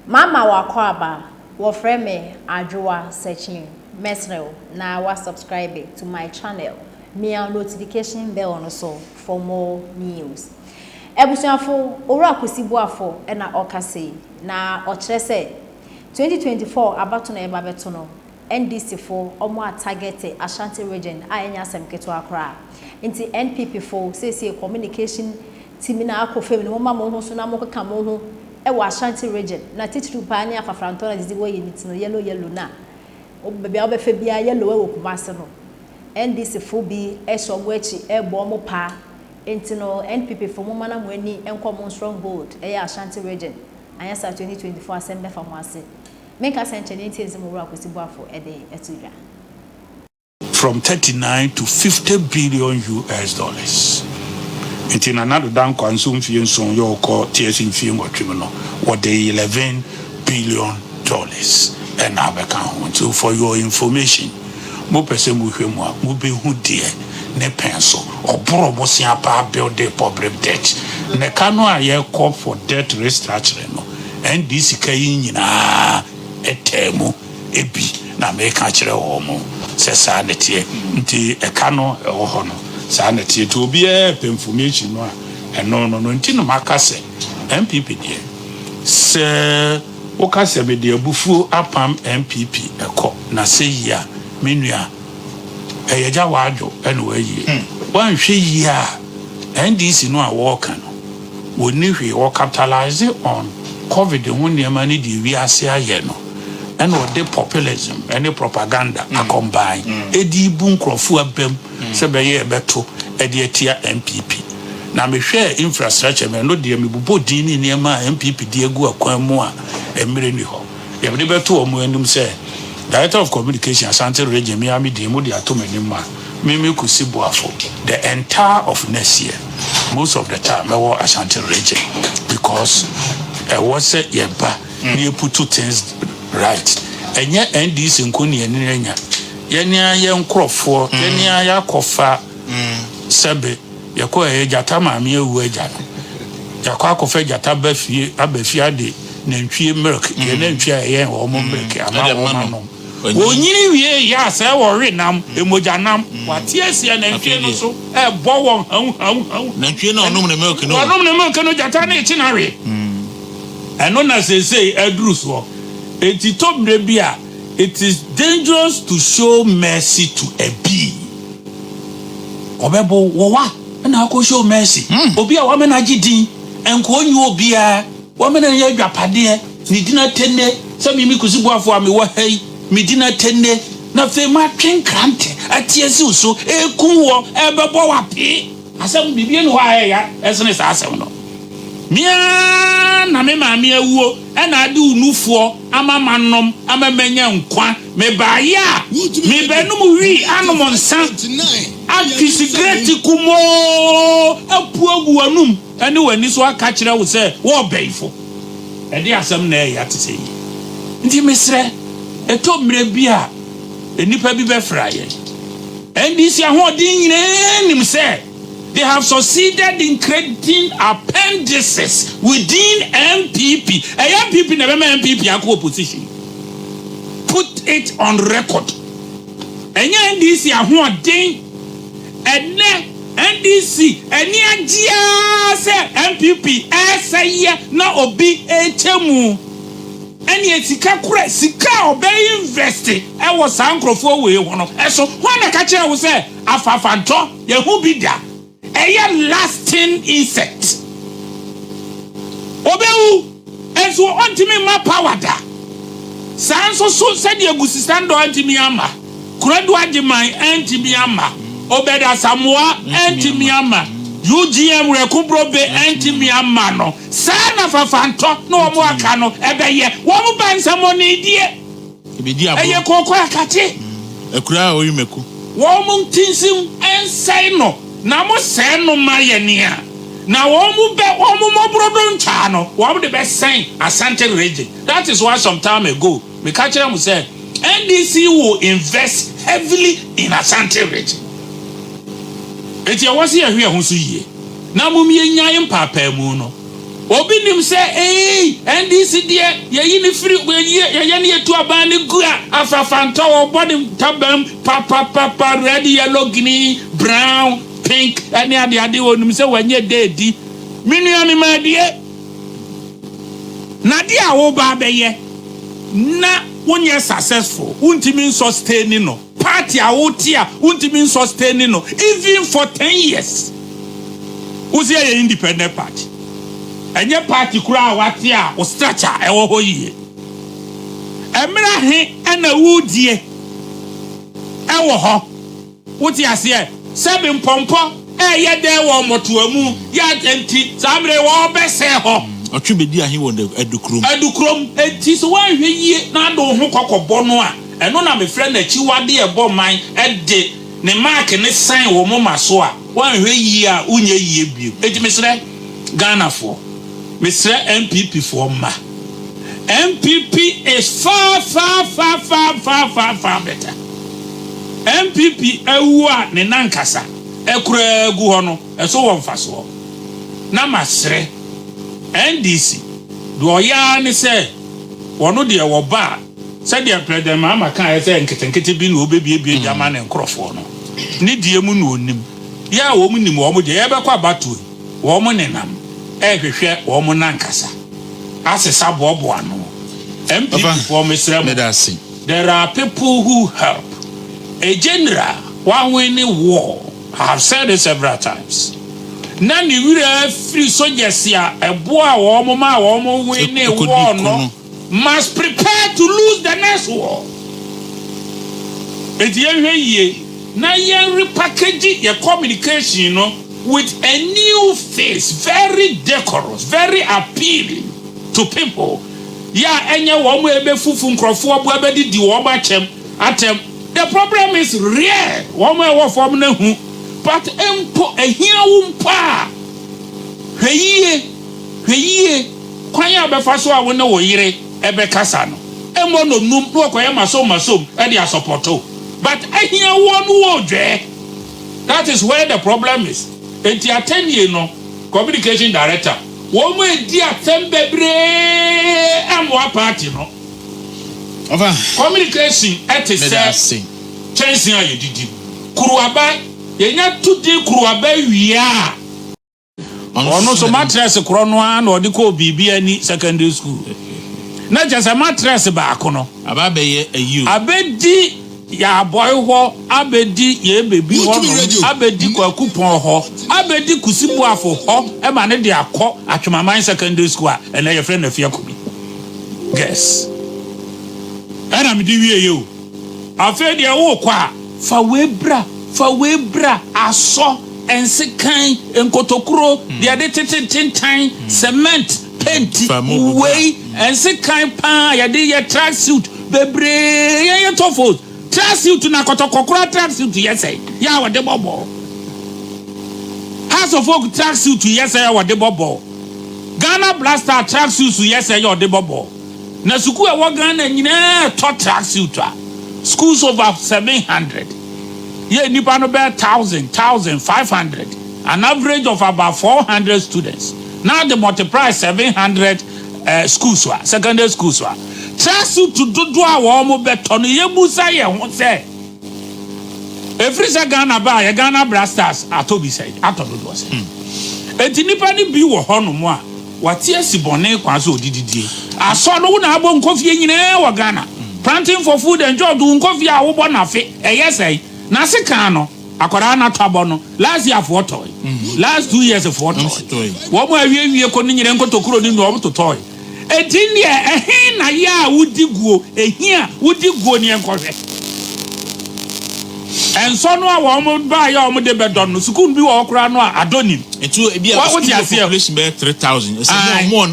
Mama wakɔ wɔfrɛ me Adwoa Searching. Mesrɛ wo na wa subscribe to my channel. Mia notification bell no so for more news. Abusuafo, Owura Kusi Boafo na ɔka sei, na ɔkyerɛ sɛ 2024 abato na yɛba bɛto no, NDC fo ɔmo a target Ashanti Region a ɛnyɛ asɛm ketewa koraa. Nti NPP fo seesei communication team na akɔ fam no, momma mo ho so na mokeka mo ho ɛwɔ Ashanti Region na titiriw paa ne afafrantɔ na didi wɔyɛ ne ti no yellow yellow na baabi a wobɛfɛ biara yellow ɛwɔ Kumasi no. NDC fo bi ɛhyɛ ɔmo akyi ɛbɔ ɔmo paa. Nti no NPP fo momma na mo ani nkɔ mo stronghold ɛyɛ Ashanti Region. Anyɛ saa 2024 asɛm bɛfa mo ase. Menka sɛ nkyɛn ne ntie nsɛm Owura Kwesi Boafo ɛde ɛto dwa. From 39 to 50 billion US dollars. Nti Nana Addo Dankwa nso mfie 7 yɛ ɔkɔ TSC mfie 8 mu no, wɔde $11 billion ɛna abɛka ho. Nti for your information, mopɛ sɛ mohwɛ mu a, mobɛhu deɛ ne pɛn so ɔborɔ bosea paa build public debt. Ne ka no a yɛkɔ for debt restructuring no, NDC ka yi nyinaa ɛtɛɛ mu ebi na meka kyerɛ wɔn mo sɛ saa ne teɛ. Nti ɛka no ɛwɔ hɔ no, saa ne teɛ. Nti obiara pɛ information no a, ɛno no no nti no maka sɛ NPP deɛ, sɛ woka sɛ mede abufuo apam NPP ɛkɔ na sɛ yi a, me nua, ɛyɛ gya wadwo ɛna wayie. Wanhwɛ yie a, NDC no a wɔreka no, wɔnni hwee. Wɔ capitalise on COVID ho nneɛma no deɛ wiase ayɛ no, ɛna ɔde populism ɛne propaganda akɔmban ɛdi bu nkurɔfoɔ abam sɛ bɛyɛ ɛbɛto ɛde atia NPP. Na mehwɛ infrastructure mɛ no deɛ, mebobɔ din ne nneɛma a NPP de agu akwan mu a mmerɛ ni hɔ yɛde bɛto wɔn anim sɛ Director of Communication, Asante Region, mi ami deɛ mo de ato m'anim a, mímí Kusi Boafo, the entire of next year, most of the time mɛwɔ Ashanti Region because ɛwɔ sɛ yɛba na yɛ put things right. Ɛnyɛ NDC nko ne yɛn anya, yɛn a yɛn nkorɔfoɔ, yɛn a yɛakɔfa sɛbe yɛkɔ ɛyɛ gyata maame awu agya no, yɛakɔ akɔfa gyata ba fie, aba fie ade nantwie milk, yɛn nantwie a ɛyɛ wɔn milk ama Ɛde wɔn ma no. anom. Wɔnyini wie yɛ a sɛ wɔwe nam emogya nam wate asia nantwie no so ɛbɔ wɔn haw haw haw. Nantwie na ɔnom ne milk no. Wɔnom ne milk no, gyata ne ekyi na we. Ɛno na seesei aduru soɔ. Eti tɔ mmerɛ bi a, it is dangerous to show mercy to a bee. Ɔbɛbɔ wɔwa ɛna akɔ show mercy obi a wama no agye din nka onyi obiara wama no yɛ adwapadeɛ ne din atene sɛ mimi Kusi Boafo a mewɔ ha yi, me din atene na afei matwe nkrantɛ ate asi wo so ekum wɔ ɛbɛbɔ wapee asɛm biribi ni hɔ a ɛyɛ ɛsene saa asɛm no. Mea na me maame awuo ɛna ade wo nufoɔ ama ma nom ama manya nkwa. Mebaayɛ a mebɛnom wi anom nsa atwi sigreti kumoo apu agu w'anum ɛne w'ani so aka kyerɛ wo sɛ wɔɔbɛyifo. Ɛde asɛm na ɛyɛ ate sɛ yi. Nti mesrɛ, ɛtɔ mmerɛ bi a nnipa bi bɛfra yɛn. NDC ahoɔden nyinaa nim sɛ they have succeeded in creating appendices within NPP. Ɛyɛ NPP na ɛbɛma NPP akɔ opposition. Put it on record. Ɛnyɛ NDC ahoɔden. Ɛnɛ NDC ɛni agyeaa sɛ NPP ɛsɛyɛ na obi ɛkyɛ mu. Ɛne sika kora, sika a ɔbɛyɛ invest ɛwɔ saa nkurɔfoɔ wei ho no ɛso hɔn na ka kyerɛ wo sɛ afafantɔ yɛho bi da ɛyɛ lasting insect. Obɛwu nso ɔntumi mma power da. Saa nso so sɛdeɛ Gusisando antumi ama, Konadu Agyeman antumi ama, Obed Asamoa antumi ama, UGM Wereko Brobe antumi ama no, saa na fafantɔ na wɔn aka no ɛbɛyɛ wɔn ba nsɛmɔnidie. Ebedi Ɛyɛ agorɔ. Kooko akakye. Akura a oyi mako. Wɔn ntinsim nsɛe no na mo sɛe no ma yɛ nea na wɔn mu bɛ wɔn mu mmɔborodo ntwaa no, wɔn de bɛsɛn Asante Region. That is why some time ago meka kyerɛ mo sɛ NDC will invest heavily in Asante Region. Eti ɛwɔ sɛ yɛhwɛ ɛho so yie na mom yɛnyae mpaapaamu no. Obi nim sɛ eii NDC deɛ yɛyi no firi yɛyɛ no yɛtu aban no gu a afafantɔ wɔbɔ ne ntabam papapapa red yellow green brown pink ɛne adeade onim sɛ wanyɛ dɛ adi. Me nua mema adie na adeɛ a woba abɛyɛ na wonyɛ successful wontumi nsustain no party a wote a wontumi nsustain no even for 10 years wosi ɛyɛ independent party ɛnyɛ party koraa a wate a wo structure ɛwɔ hɔ yie mmerɛ he ɛna wodie ɛwɔ hɔ wote aseɛ sɛbi mpɔmpɔ ɛyɛ dɛ wɔ mmɔtoa mu yɛ nti saa mmerɛ wɔbɛsɛɛ hɔ. Ɔtwe bɛdi ahe wɔ Adukurom. Adukurom eti sɛ wɔanhwɛ yie na ade wo ho kɔkɔbɔ no a ɛno na mefrɛ n'akyiwade ɛbɔ man ɛde ne mark ne sign wɔ mo ma so a wɔanhwɛ yie a wonyɛ yie bio. Eti mesrɛ Ghanafoɔ, mesrɛ NPP foɔ mma, NPP is far far far far far far far better. NPP awu a ne nankasa ɛkura gu hɔ no ɛso wɔ mfasoɔ na masrɛ NDC deɛ ɔyɛ ara ne sɛ wɔno deɛ wɔba a sɛdeɛ President Mahama kaa sɛ nketenkete bi na ɔbɛbiebie de ama ne nkurɔfoɔ no ne deɛ mu na onim yɛ a wɔn nim wɔn deɛ yɛbɛkɔ abatoɔ yi wɔn nenam ɛrehwehwɛ wɔn nankasa asesa boaboa no. NPP foɔ, mesrɛ mo. Meda ase. There are people who help a general one war. I have said it several times na ne werɛ afiri soldiers a ɛboa wɔn ma wɔn win ne Ɛkɔdi war ko no no. Must prepare to lose the next war. Eti yɛnhwɛ yie na yɛn repackage yɛ communication no with a new face, very decorous, very appealing to people yɛ a ɛnyɛ wɔn a ɛbɛfufu nkurɔfoɔ bo abɛdidi wɔn akyɛm atɛm. The problem is real. Wɔn a ɛwɔ fam no hu, but mpo ehia wo mpo a hwɛ yie, hwɛ yie kwan a bɛfa so a wo ne wo yere ɛbɛkasa no ɛmmɔ nonum na wɔkɔyɛ masom masom ɛde asɔpɔto, but ehia wɔ no wɔ dwɛɛ. That is where the problem is. Eti atɛnie no communication director wɔn mu edi atɛm bebree ɛmoa party no. Ɔfa. Communication ɛte Meda sɛ ase. Kyɛnsee a yɛdidi mu kuruwaba yɛnya to din kuruwaba wie a ɔno nso mattress korɔ no ara na ɔde kɔɔ biribi ani secondary school na kyerɛ sɛ mattress baako no aba bɛyɛ ayi o. Abɛdi yɛabɔe hɔ, abɛdi yɛbɛbi hɔ Wotumi nom radio. Abɛdi Kwakupɔn hɔ, abɛdi Kusibuafo hɔ ɛma ne de akɔ Atwemaman Secondary School a ɛnɛ yɛfrɛ no Afia Kobi Girls. Ɛna mede wie yɛ o. Afei deɛ wokɔ a fa wei bra, fa wei bra, asɔ nsekan nkotokuro deɛ de tete tentan cement paint Fa mu bra. Wei nsekan paa yɛde yɛ track suit bebree yɛyɛ tɔfo track suit na kɔtɔkɔkora track suit yɛ sɛ yɛ a wɔde bɔ bɔɔl. Hearts of Oak track suit yɛ sɛ yɛ wɔde bɔ bɔɔl. Ghana Black Star track suit yɛ sɛ yɛ ɔde bɔ bɔɔl. Na sukuu a ɛwɔ Ghana nyinaa tɔ track suit a schools over 700 yɛ nipa no bɛyɛ thousand thousand 500, an average of about 400 students. Now they multiply 700 schools a secondary schools a track suit dodoɔ a wɔn bɛtɔ no yɛbusa yɛn ho sɛ efiri sɛ Ghana ba a yɛ Ghana Black Stars atɔ bi sɛ atɔ dodoɔ sɛ eti nipa ni bi wɔ hɔnom a wate asi bɔnne kwan so odididie asɔ no wo na abɔ nkɔfie nyinaa wɔ Ghana Planting for Food and Jobs wo nkɔfie a wobɔ nafe ɛyɛ sɛn n'ase kan no akwadaa n'atɔ abɔ no last year foɔ tɔe, last 2 years foɔ Wɔn nso tɔe. tɔe. Wɔn mu awiewie kɔ ne nyina nkotokuro ne nua wɔn totɔe. Eti deɛ ɛhe na yɛ a wodi guo ehi a wodi guo ne nkɔhwɛ ɛnsɔ no a wɔn baa yɛ a wɔn de bɛdɔ no sukuu bi wɔ hɔ koraa no a adɔ nim. Nti ebi a Wote school aseɛ? population bɛyɛ 3,000. Ɛsɛ Aye. mo mo.